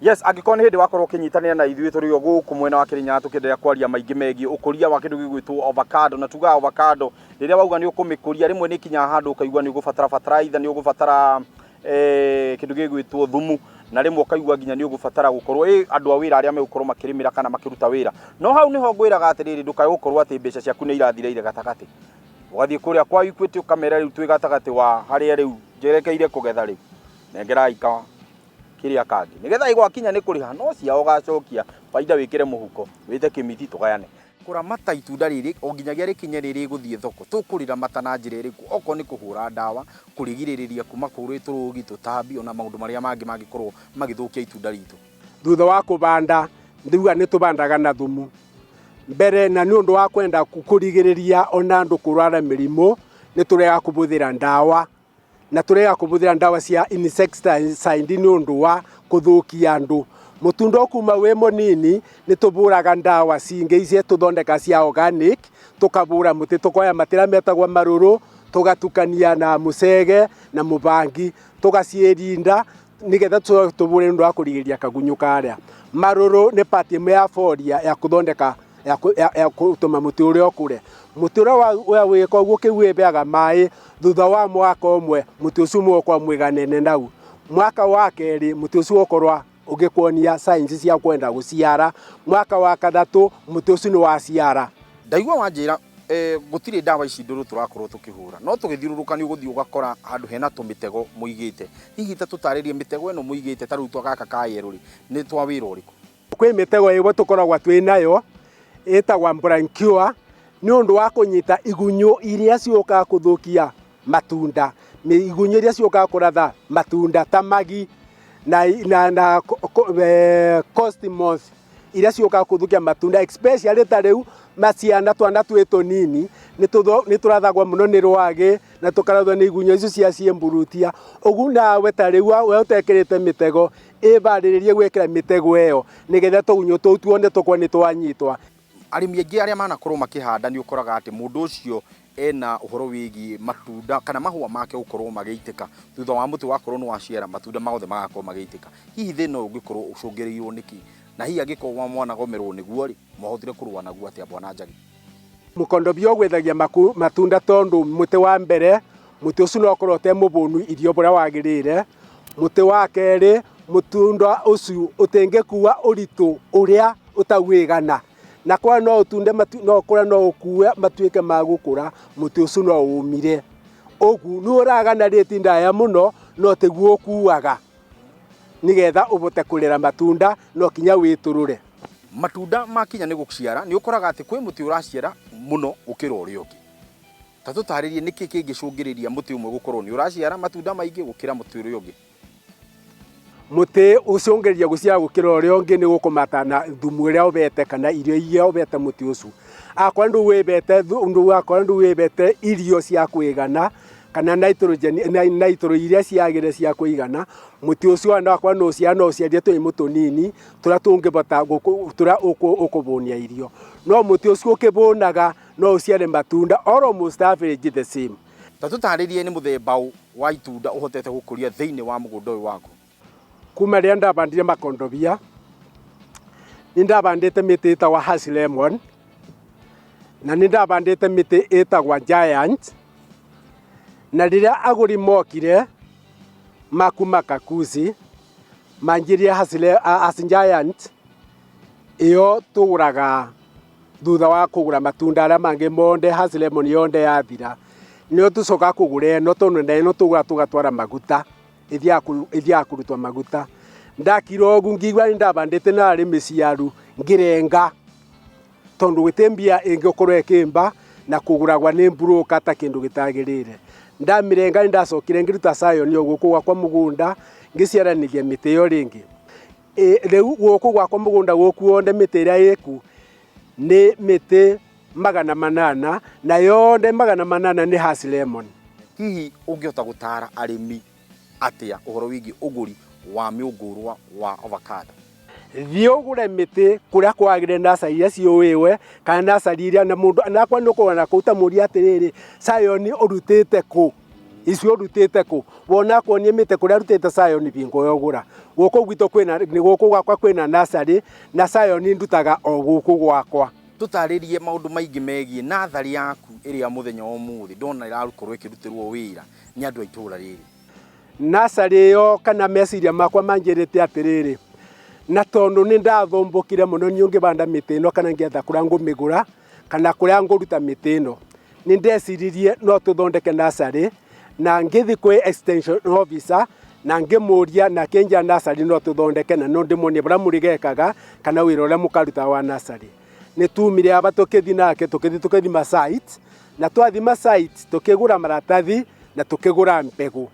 Yes, angĩkorwo nĩ hĩndĩ wakorwo ũkĩnyitanĩra na ithuĩ, tũrĩ o gũkũ mwena wa Kĩrĩnyaga tũkĩenderea kwaria maingĩ megiĩ ũkũria wa kĩndũ gĩgwĩtwo avocado. Na tugaga avocado rĩrĩa wauga nĩ ũkũmĩkũria, rĩmwe nĩ ĩkinyaga handũ ũkaigua nĩ ũgũbatara fertilizer, nĩ ũgũbatara kĩndũ gĩgwĩtwo thumu, na rĩmwe ũkaigua nginya nĩ ũgũbatara gũkorwo andũ a wĩra arĩa megũkorwo makĩrĩmĩra kana makĩruta wĩra. No hau nĩho ngwĩraga atĩrĩrĩ, ndũkae gũkorwo atĩ mbeca ciaku nĩ irathirĩire gatagatĩ, ũgathiĩ kũrĩa kwa Equity ũkamera rĩu twĩ gatagatĩ wa harĩa rĩu njerekeire kũgetha, rĩu nengerai ka kĩrĩa kangĩ nĩgetha gwakinya nĩ kũrĩha no ciao ũgacokia baida wĩkĩre mũhuko wĩte kĩmiti tũgayane. Kũramata itunda rĩrĩ o nginyagia rĩkinye rĩrĩ gũthiĩ thoko, tũkũrĩramata na njĩra ĩrĩkũ? Okorwo nĩ kũhũra ndawa, kũrĩgirĩrĩria kuma kũrĩ tũrũgi, tũtambi, ona maũndũ marĩa mangĩ mangĩkorwo magĩthũkia itunda ritũ. Thutha wa kũbanda, ndiuga nĩ tũbandaga na thumu mbere, na nĩ ũndũ wa kwenda kũrigĩrĩria ona andũ kũrwara mĩrimũ, nĩ tũregaga kũbũthĩra ndawa, na tũrega kũbũthĩra ndawa cia insecticide nĩ ũndũ wa kũthũkia andũ. Mũtunda kuma wĩ mũnini nĩ tũbũraga ndawa cingĩ icia tũthondeka cia organic, tũkabũra mũtĩ, tũkoya matĩra metagwo marũrũ, tũgatukania na mũcege na mũbangi, tũgaciĩrinda nĩgetha tũbũre nĩ ũndũ wa kũrigĩrĩria kagunyũ karĩa. Marũrũ nĩ part ĩmwe ya foliar ya kũthondeka ya gũtũma mũtĩ ũrĩa ũkũre. Mũtĩ ũrĩa wĩka ũguo kĩu wĩheaga maĩ, thutha wa mwaka ũmwe mũtĩ ũcio mũgũkorwo mwĩganene nau. Mwaka wa kerĩ mũtĩ ũcio ũgũkorwo ũgĩkuonia signs cia kwenda gũciara. Mwaka wa gatatũ mũtĩ ũcio nĩ waciara. Ndaigua wanjĩra gũtirĩ ndawa ici ndũrũ tũrakorwo tũkĩhũra, no tũgĩthiũrũrũka nĩ ũgũthiĩ ũgakora handũ hena tũmĩtego mũigĩte. Hihi ta tũtarĩrie mĩtego ĩno mũigĩte, ta rĩu twa gaka ka yellow rĩ, nĩ twa wĩra ũrĩkũ? Kwĩ mĩtego ĩmwe tũkoragwo twĩ nayo ĩtagwo Brancure, nĩ ũndũ wa kũnyita igunyũ iria ciũkaga kũthũkia matunda, igunyũ iria ciũkaga kũratha matunda ta magi na coast moth iria ciũkaga kũthũkia matunda, especially ta rĩu maciana twana twĩ tũnini nĩ tũrathagwo mũno nĩ rwagĩ na tũkarathwo nĩ igunyũ icio cia ciĩmburutia. Ũguo nawe ta rĩu we ũtekĩrĩte mĩtego, ĩbarĩrĩrie gwĩkĩra mĩtego ĩyo nĩgetha tũgunyũ tũu tuone tũkorwo nĩ twanyitwa. Arĩmi aingĩ arĩa manakorwo makĩhanda, nĩ ũkoraga atĩ mũndũ ũcio ena ũhoro wĩgiĩ matunda kana mahũa make gũkorwo magĩitĩka thutha wa mũtĩ wakorwo nĩ waciara, matunda mothe magakorwo magĩitĩka. Hihi thĩna ũyũ ũngĩkorwo ũcũngĩrĩirwo nĩkĩ, na hihi angĩkorwo mwanagomerwo nĩguo rĩ, mwahotire kũrũa naguo atĩa, bwana Njagi? Mũkondobia ũgwethagia matunda tondũ mũtĩ wa mbere, mũtĩ ũcio no ũkorwo ũte mũbũnu irio ũrĩa wagĩrĩire. Mũtĩ wa kerĩ, mũtunda ũcio ũtĩngĩkua ũritũ ũrĩa ũtawĩgana, na kwa no ũtunde no kũrĩa no ũkue matuĩke ma gũkũra, mũtĩ ũcio no ũmire. Ũguo nĩ ũragana rĩti ndaya mũno, no tiguo ũkuaga nĩgetha ũbote kũrera matunda no kinya wĩtũrũre. Matunda makinya nĩ gũciara, nĩ ũkoraga atĩ kwĩ mũtĩ ũraciara mũno gũkĩra ũrĩa ũngĩ. Ta tũtarĩrie nĩkĩ kĩngĩcũngĩrĩria mũtĩ ũmwe gũkorwo nĩ ũraciara matunda maingĩ gũkĩra mũtĩ ũrĩa ũngĩ. Mũtĩ ũcũngĩrĩria gũciara gũkĩra ũrĩa ũngĩ nĩ gũkũmata na thumu ũrĩa ũbete kana irio iria ũbete mũtĩ ũcio. Akorwo ndũwĩbete, akorwo ndũwĩbete irio cia kũigana kana nitrogen, nitro iria ciagĩrĩire cia kũigana, mũtĩ ũcio ona akorwo no ũciare, no ũciarie tũnyamũ tũnini tũrĩa tũngĩbota tũrĩa ũkũbũnia irio. No mũtĩ ũcio ũkĩbũnaga no ũciare matunda almost average the same. Ta tũtarĩrie nĩ mũthemba ũ wa itunda ũhotete gũkũria thĩinĩ wa mũgũnda ũyũ waku. Kuma rĩrĩa ndabandire makondobia, nĩ ndabandĩte mĩtĩ ĩtagwo Hass lemon, na nĩ ndabandĩte mĩtĩ ĩtagwo Giant, na rĩrĩa agũri mokire makuma Kakuzi manjĩrire Hass Giant ĩyo tũgũraga thutha wa kũgũra matunda arĩa mangĩ monde, Hass lemon yonde yathira, nĩyo tũcokaga kũgũra ĩno, tondũ na ĩno tũgũraga tũgatwara maguta, ĩthiaga kũrutwo maguta. Ndakira ũguo ngĩigua nĩ ndabandĩte na arĩ mĩciaru, ngĩrenga tondũ gũtirĩ mbia ĩngĩkorwo ĩkĩmba na kũgũragwa nĩ broker ta kĩndũ gĩtagĩrĩire. Ndamĩrenga nĩ ndacokire ngĩruta scion ĩyo gũkũ gwakwa mũgũnda, ngĩciaranĩria mĩtĩ ĩyo rĩngĩ. Rĩu gũkũ gwakwa mũgũnda gũkũ wothe mĩtĩ ĩrĩa ĩku nĩ mĩtĩ 800, na yothe 800 nĩ Hass lemon. Hihi ũngĩhota gũtara arĩmi atĩa ũhoro wĩgiĩ ũgũri wa mĩũngũrwa wa avocado? Thiĩ ũgũre mĩtĩ kũrĩa kwagĩrĩire, nursery iria ciũĩwe kana nursery iria na mũndũ nakwa nĩ ũkũgũra na kũu, ta mũrie atĩrĩrĩ, scion ũrutĩte kũ? Icio ũrutĩte kũ? Wona kuonie mĩtĩ kũrĩa arutĩte scion bingo yogũra. Gũkũ gwitũ kwĩna, nĩ gũkũ gwakwa kwĩna nursery na scion ndutaga o gũkũ gwakwa. Tũtarĩrie maũndũ maingĩ megiĩ natharĩ yaku ĩrĩa mũthenya wa ũmũthĩ ndona ĩrakorwo ĩkĩrutĩrwo wĩra nĩ andũ a itũũra rĩrĩ. Nursery ĩyo kana meciria makwa manjĩrĩte atĩrĩrĩ, na tondũ nĩ ndathũmbũkire mũno niĩ ngĩbanda mĩtĩ ĩno kana ngĩetha kũrĩa ngũmĩgũra kana kũrĩa ngũruta mĩtĩ ĩno, nĩ ndeciririe no tũthondeke nursery na ngĩthiĩ kwĩ extension officer na ngĩmũria na akĩnjĩra nursery no tũthondeke na no ndĩmuonie ũrĩa mũrĩgekaga kana wĩra ũrĩa mũkaruta wa nursery. Nĩ tumire aba tũkĩthiĩ nake tũkĩthiĩ tũkĩthima site na twathima site tũkĩgũra maratathi na tũkĩgũra mbegũ.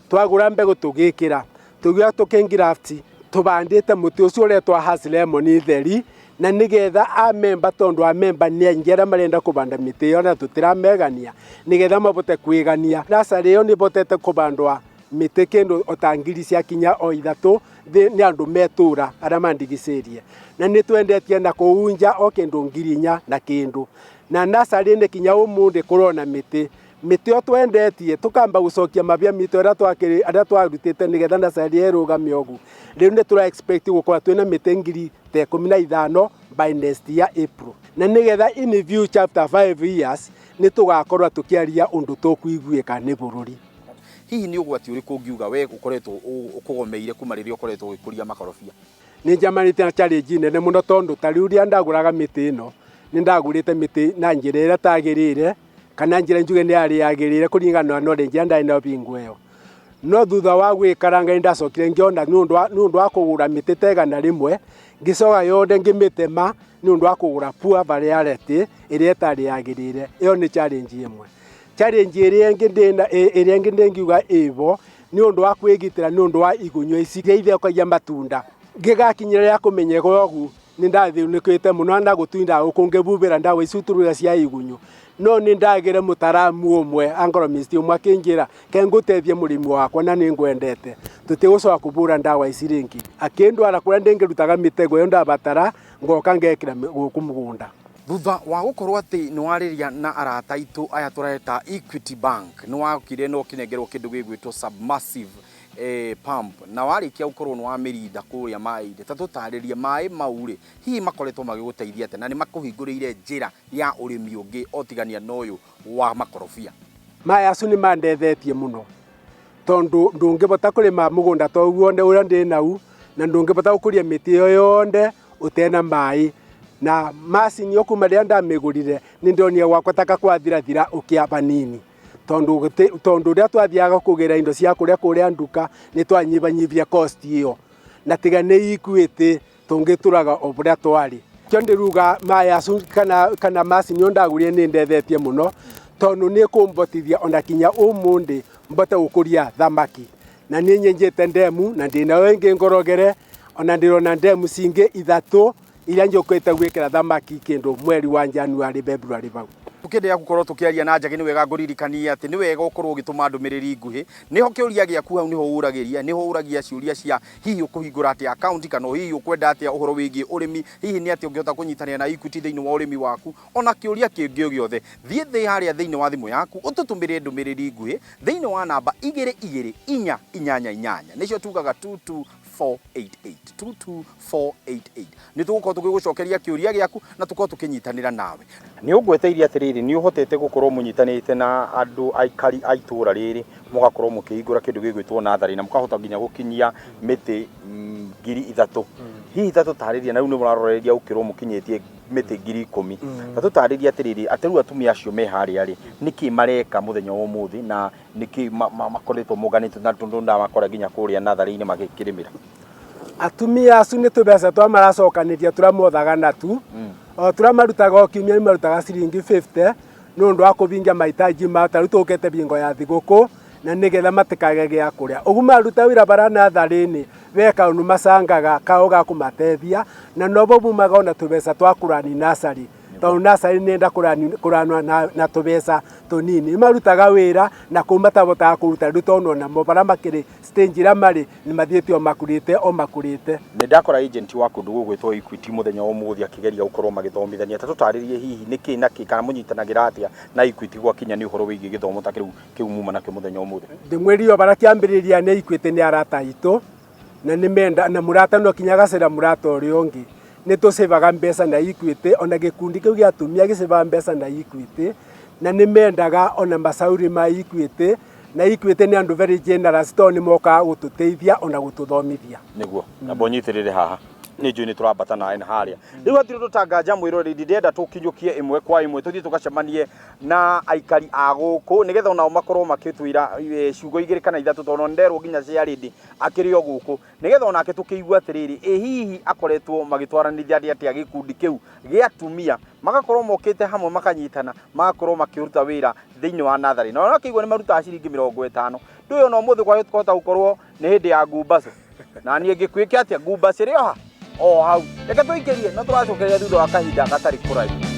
Twagũra mbegũ tũgĩkĩra, tũgĩoya tũkĩngraft tũbandĩte mũtĩ ũcio ũretwo Hass lemon theri na nĩgetha amemba tondũ amemba nĩ aingĩ arĩa marenda kũbanda mĩtĩ ĩyo na tũtiramegania nĩgetha mabote kwĩgania. Nursery ĩyo nĩ ĩbotete kũbandwa mĩtĩ kĩndũ o ta ngiri ciakinya o ithatũ nĩ andũ metũra arĩa mandigicĩirie na nĩ twendetie na kũu nja o kĩndũ 4,000 na kĩndũ na nursery nĩ kinya ũmũthĩ kũrona mĩtĩ mĩtĩ ĩyo twendetie tũkamba gũcokia mabia mitũ arĩa twarutĩte nĩgetha nursery ĩrũgame ũguo. Rĩu nĩ tũra expect gũkorwo twĩna mĩtĩ 15,000 by next year April na nĩgetha in future after 5 years nĩ tũgakorwo tũkĩaria ũndũ tũkũiguĩka nĩ bũrũri. Hihi nĩ ũgwati ũrĩkũ ũngiuga we ũkoretwo ũkũgomeire kuma rĩrĩa ũkoretwo ũgĩkũria makorobia? Nĩ njamanĩte na challenge nene mũno tondũ ta rĩu rĩrĩa ndagũraga mĩtĩ ĩno nĩ ndagũrĩte mĩtĩ na njĩra ĩrĩa ĩtagĩrĩire kana njĩra njuge nĩ yarĩ yagĩrĩire kũringana na knowledge ĩrĩa ndarĩ nayo bingo ĩyo. No thutha wa gwĩkaranga nĩ ndacokire ngĩona nĩ ũndũ wa kũgũra mĩtĩ ta 100 ngĩcoka yothe ngĩmĩtema nĩ ũndũ wa kũgũra poor variety ĩrĩa ĩtarĩ yagĩrĩire. Ĩyo nĩ challenge ĩmwe. Challenge ĩrĩa ĩngĩ ndĩna ĩrĩa ĩngĩ ndĩngiuga ĩbo nĩ ũndũ wa kwĩgitĩra nĩ ũndũ wa igunyũ ici iria ithũkagia matunda. Ngĩgakinyĩra rĩa kũmenyeka ũguo nĩ ndathĩnĩkĩte mũno na gũtinda gũkũ ngĩbubĩra ndawa ici tũrũga cia igunyũ no nĩ ndagĩre mũtaramu ũmwe agronomist ũmwe akĩnjĩra ke ngũteithie mũrĩmi wakwa na nĩ ngwendete tũtigũcoka kũbũra ndawa ici rĩngĩ. Akĩndwara kũrĩa ndĩngĩrutaga mĩtego ĩyo ndabatara ngoka ngekĩra gũkũ mũgũnda. Thutha wa gũkorwo atĩ nĩ warĩria na arata aitũ aya tũreta Equity Bank nĩ wakire na ũkĩnengerwo kĩndũ gĩgwĩtwo submersive pump na warĩkia gũkorwo nĩ wamĩrinda kũrĩa maĩ-inĩ, ta tũtarĩrie maĩ mau rĩ hihi makoretwo magĩgũteithia atĩa na nĩ makũhingũrĩire njĩra ya ũrĩmi ũngĩ o tigania na ũyũ wa makorobia? Maĩ acu nĩ mandethetie mũno tondũ ndũngĩbota kũrĩma mũgũnda ta ũguo ũrĩa ndĩ nau na ndũngĩbota gũkũria mĩtĩ ĩyo yothe ũtena maĩ na macini ĩyo kuma rĩrĩa ndamĩgũrire nĩ ndonire gwakwa taka kwathirathira ũkĩa vanini tondũ rĩrĩa twathiaga kũgĩra indo cia kũrĩa kũrĩa nduka nĩ twanyibanyibia cost ĩyo na tiga nĩ Equity tũngĩtũraga o ũrĩa twarĩ. Kĩo ndĩruga maĩ acu kana macini ĩyo ndagũrire nĩ ndethetie mũno tondũ nĩ ĩkũmbotithia ona kinya ũmũthĩ mbote gũkũria thamaki na nĩ nyenjete ndemu na ndĩnayo ĩngĩ ngorogere ona ndĩrona ndemu cingĩ ithatũ iria njũkĩte gwĩkĩra thamaki kĩndũ mweri wa January February bau. Tukĩenderea gũkorwo tũkĩaria na Njagĩ nĩ wega ngũririkanie atĩ nĩ wega ũkorwo ũgĩtũma ndũmĩrĩri nguhĩ nĩho kĩũria gĩaku hau nĩho ũragĩria nĩho ũragia ciũria cia hihi ũkũhingũra atĩa account kana hihi ũkwenda atĩa ũhoro wĩgiĩ ũrĩmi hihi nĩ atĩa ũngĩhota kũnyitanĩra na Equity thĩinĩ wa ũrĩmi waku ona kĩũria kĩngĩ o gĩothe thiĩ thĩ harĩa thĩinĩ wa thimũ yaku ũtũtũmĩre ndũmĩrĩri nguhĩ thĩinĩ wa namba 2 2 4 8 8 nĩcio tugaga 22488 22488 nĩ tũgũkorwo tũgĩgũcokeria kĩũria gĩaku na tũkorwo tũkĩnyitanĩra nawe. Nĩ ũngweteire atĩrĩrĩ nĩ ũhotete gũkorwo mũnyitanĩte na andũ aikari a itũũra rĩrĩ mũgakorwo mũkĩhingũra kĩndũ gĩgwĩtwo natharĩ na mũkahota nginya gũkinyia mĩtĩ 3,000. Hihi ta tũtarĩrie na rĩu nĩ mũraroreria gũkĩrwo mũkinyĩtie mĩtĩ 10,000. Ta tũtarĩrie atĩrĩrĩ atĩ rĩu atumia acio me harĩa rĩ nĩkĩ mareka mũthenya wa ũmũthĩ na nĩkĩ makoretwo monganĩte na tondũ ndamakora nginya kũrĩa natharĩ-inĩ magĩkĩrĩmĩra? Atumia acu nĩ tũbeca twa maracokanĩria tũrĩa mothaga natu o tũrĩa marutaga o kiumia nĩ marutaga ciringi 50 nĩ ũndũ wa kũbingia mahitaji mao ta rĩu tũkĩte bingo ya thigũkũ na nĩgetha matikage gĩa kũrĩa. Ũguo maruta wĩra bara natharĩ-inĩ we kaũndũ macangaga kao ga kũmatethia na nobo bumaga ona tũbeca twa kũrani nursery. Tondũ nursery nĩ enda kũranwa na tũbeca tũnini. Nĩ marutaga wĩra na kũu matabotaga kũruta rĩu tondũ onamo barĩa makĩrĩ stage ĩrĩa marĩ nĩ mathiĩte o makũrĩte o makũrĩte. Nĩ ndakora agent wa kũndũ gũgwĩtwo Equity mũthenya wa ũmũthĩ akĩgeria gũkorwo magĩthomithania. Ta tũtarĩrie hihi nĩ kĩ na kĩ kana mũnyitanagĩra atĩa na Equity gwakinya nĩ ũhoro wĩgiĩ gĩthomo ta kĩu kĩu muma nakĩo mũthenya wa ũmũthĩ? Ndĩmwĩrire o barĩa kĩambĩrĩria nĩ Equity nĩ arata aitũ na nĩ menda na mũrata no kinya agacera mũrata ũrĩa ũngĩ. Nĩ tũcĩvaga mbeca na Equity ona gĩkundi kĩu gĩa atumia gĩcĩvaga mbeca na Equity na nĩ mendaga ona macauri ma Equity na Equity nĩ andũ very generous tondũ nĩ mokaga gũtũteithia ona gũtũthomithia. Nĩguo namba ũnyitĩrĩre haha nĩ njũĩ nĩ tũrambata nawe na harĩa rĩu hatirĩ ũndũ tanganja mwĩroreri, ndĩrenda tũkinyũkie ĩmwe kwa ĩmwe tũthiĩ tũgacemanie na aikari a gũkũ nĩgetha onao makorwo makĩtwĩra ciugo igĩrĩ kana ithatũ, tondũ nderwo nginya Ciarĩndĩ akĩrĩ o gũkũ nĩgetha onake tũkĩigua atĩrĩrĩ, ĩ hihi akoretwo magĩtwaranithia atĩa gĩkundi kĩu gĩa atumia magakorwo mokĩte hamwe makanyitana magakorwo makĩruta wĩra thĩinĩ wa natharĩ, na ũrakĩigua nĩ marutaga ciringi 50. Ndũĩ ona ũmũthĩ kwahota gũkorwo nĩ hĩndĩ ya ngumbaco na niĩ ngĩkwĩke atĩa ngumbaco ĩrĩ o ha o hau. Reke tũingĩrie no tũracokeria thutha wa kahinda gatarĩ kũraihu.